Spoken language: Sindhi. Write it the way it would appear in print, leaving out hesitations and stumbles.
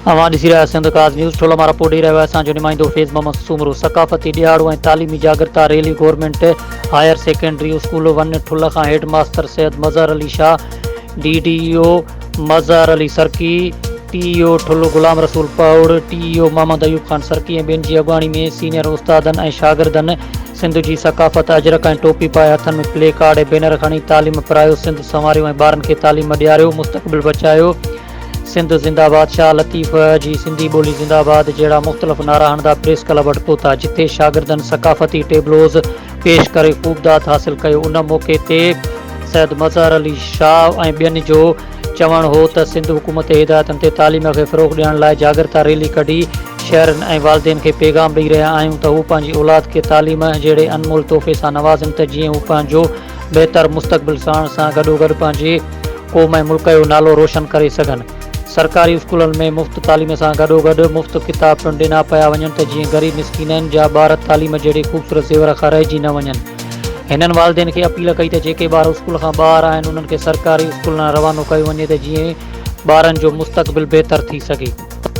اوهان ڏسي رهيا سنڌ ڪاز نيوز ٺل مان رپورٽ ڏئي رهيو آهي اسان جو نمائندو فيض محمد سومرو ثقافتي ڏهاڙو ۽ تعليمي جاڳرتا rally government higher secondary school one Thul کان head master Syed Mazhar Ali Shah D D O Mazhar Ali Sarki T E O Thul Ghulam Rasool Pahar T E O Muhammad Ayub Khan Sarki ۽ ٻين جي اڳواڻي ۾ سينيئر استادن ۽ شاگردن سنڌ جي ثقافت اجرڪ ۽ ٽوپي پائي هٿن ۾ پلي ڪارڊ ۽ بينر کڻي تعليم پرايو سنڌ سنواريو ۽ ٻارن کي تعليم ڏياريو مستقبل بچايو سنڌ زنده باد، شاهه لطيف جي سنڌي ٻولي زنده باد جهڙا مختلف نعرا هڻندا پريس ڪلب وٽ پهتا، جتي شاگردن ثقافتي ٽيبلوز پيش ڪري خوب داد حاصل ڪيو. ان موقعي تي سيد مظهر علي شاهه ۽ ٻين جو چوڻ هو ته سنڌ حڪومت جي هدايتن تي تعليم کي فروغ ڏيڻ لاء جاڳرتا ريلي ڪڍي شهرين ۽ والدين کي پيغام ڏئي رهيا آهيون ته هو پنهنجي اولاد کي تعليم جهڙي انمول تحفي سان نوازين ته جيئن هو پنهنجو بهتر مستقبل ساڻ سان گڏوگڏ پنهنجي قوم ۽ ملڪ جو نالو روشن ڪري سگهن. سرڪاري اسڪولن ۾ مفت تعليم سان گڏوگڏ مفت ڪتاب پڻ ڏنا پيا وڃن ته جيئن غريب مسڪينن جا ٻار تعليم جهڙي خوبصورت زيور کان رهجي نه وڃن. هنن والدين کي اپيل ڪئي ته جيڪي ٻار اسڪول کان ٻاهر آهن انهن کي سرڪاري اسڪولن ڏانهن روانو ڪيو وڃي ته جيئن ٻارن جو مستقبل بهتر ٿي سگهي.